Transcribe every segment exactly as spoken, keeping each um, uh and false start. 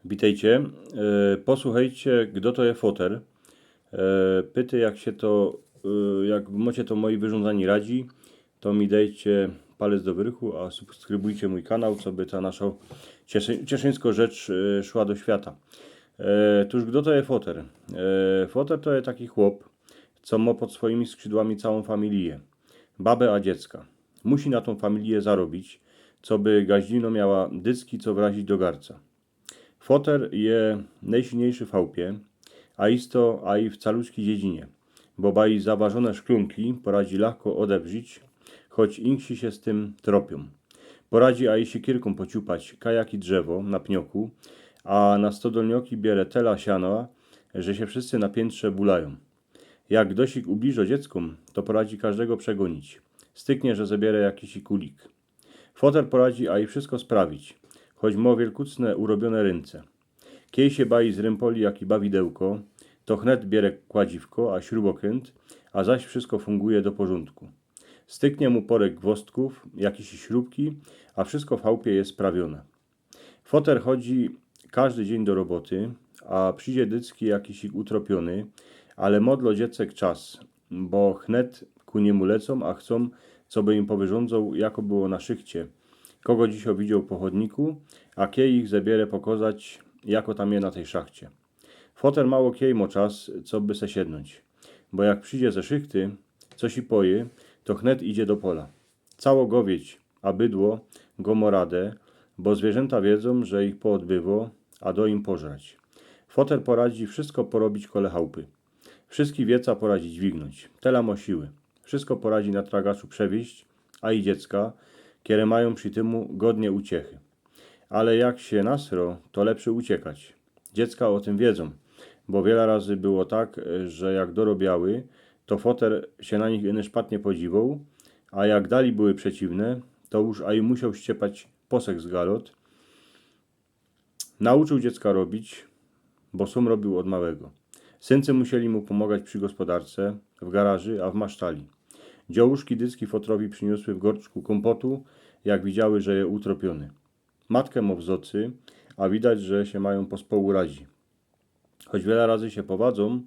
Witejcie. E, posłuchejcie, kto to je foter. E, pyty, jak sie to, e, jak mocie to moje wyrządzanie radzi, to mi dejcie palec do wyrchu, a subskrybujcie mój kanał, co by ta nasza cieszyńsko rzecz e, szła do świata. E, tuż kto to je foter? E, foter to je taki chłop, co ma pod swoimi skrzydłami całą familijã. Babę a dziecka. Musi na tą familijã zarobić, co by gaździno miała dycki co wrazić do garca. Foter je nojsilniejszy w chałpie, a isto a i w caluczkij dziedzinie, bo baj zawarzōne szklōnki poradzi lachko odebrzić, choć inksi sie z tym tropiōm. Poradzi a i siekierkōm pociupać kajaki drzewo na pnioku, a na stodolnioki biere tela siana, że sie wszyscy na piyntrze bulajōm. Jak dosik ubliżo dzieckōm, to poradzi każdego przegōnić. Styknie, że zebiere jakisik kulik. Foter poradzi a i wszystko sprawić, choć mo wielkucne urobiōne rynce. Kiej sie baj zrympoli jaki bawidełko, to chnet biere kładziwko a śrubokynt, a zaś wszystko funguje do porzōndku. Styknie mu porek gwostków, jakisik śrubki, a wszystko w chałpie je sprawiōne. Foter chodzi każdy dziyń do roboty, a przidzie dycki jakisik utropiōny, ale mo dlo dziecek czas, bo chnet ku nimu lecōm, a chcōm, coby im powyrządzōł, jako było na szychcie, kogo dzisiej widzioł po chodniku, a kiej ich zebiere pokozać, jako tam je na tyj szachcie. Foter mało kiej mo czas, coby se siednōńć, bo jak przidzie ze szychty, co sie poje, to chnet idzie do pola. Cało gowieć a bydło go mo rade, bo zwierzynta wiedzōm, że ich poodbywo, a do im pożrać. Foter poradzi wszystko porobić kole chałpy. Wszyski wieca poradzi dźwignōńć. Tela mo siły. Wszystko poradzi na tragaczu przewieźć, a i dziecka, kiere majōm przi tymu godnie uciechy. Ale jak sie nasro, to lepszy uciekać. Dziecka ô tym wiedzōm, bo wiela razy było tak, że jak dorobiały, to foter sie na nich ino szpatnie podziwoł, a jak dali były przeciwne, to już a i musioł ściepać posek z galot. Nauczōł dziecka robić, bo sōm robiōł ôd małego. Syncy musieli mu pōmogać przi gospodarce, w garaży, a w masztali. Dziołuszki dycki fotrowi prziniosły w gorczku kōmpotu, jak widziały, że je utropiōny. Matkã mo w zocy, a widać, że sie majōm pospołu radzi. Choć wiela razy sie powadzōm,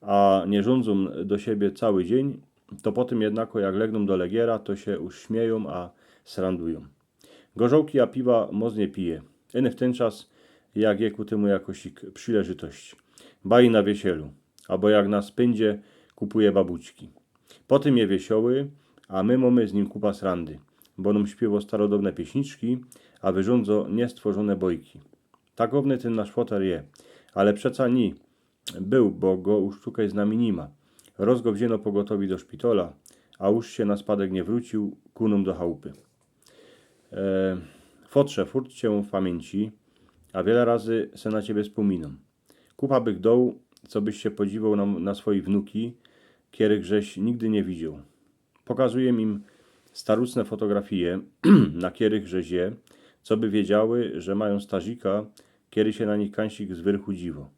a niy żōndōm do siebie cały dziyń, to potym jednako jak legnōm do legiera, to sie już śmiejōm a srandujōm. Gorzołki a piwa moc niy pije. Ino w tyn czas, jak je ku tymu jakosik przileżytość. Baj na wiesielu, abo jak na spyndzie kupuje babuczki. Potym je wiesioły, a my mōmy z nim kupa srandy, bo nōm śpiywo starodowne pieśniczki, a wyrządzo niestworzōne bojki. Takowny tyn nasz foter je, ale przeca niy, Bōł, bo go już tukej z nami niyma. Roz go wziyno pogotowi do szpitola, a już sie na spadek niy wrōciōł ku nōm do chałpy. E, fotrze, furt ciã w pamiyńci, a wiela razy se na ciebie spōminōm. Kupa bych doł, cobyś sie podziwoł na, na swoje wnuki, kerych żeś nigdy niy widzioł. Pokazujōm im starucne fotografije, na kerych żeś je, coby wiedziały, że majōm starzika, kery sie na nich kańsik z wyrchu dziwo.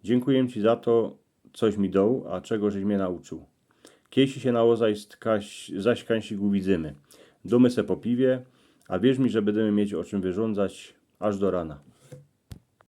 Dziynkuję ci za to, coś mi doł, a czego żeś mie nauczōł. Kiej sie naozaj zaś kańsik uwidzymy. Dōmy se po piwie, a wierz mi, że bydymy mieć ô czym wyrządzać aż do rana.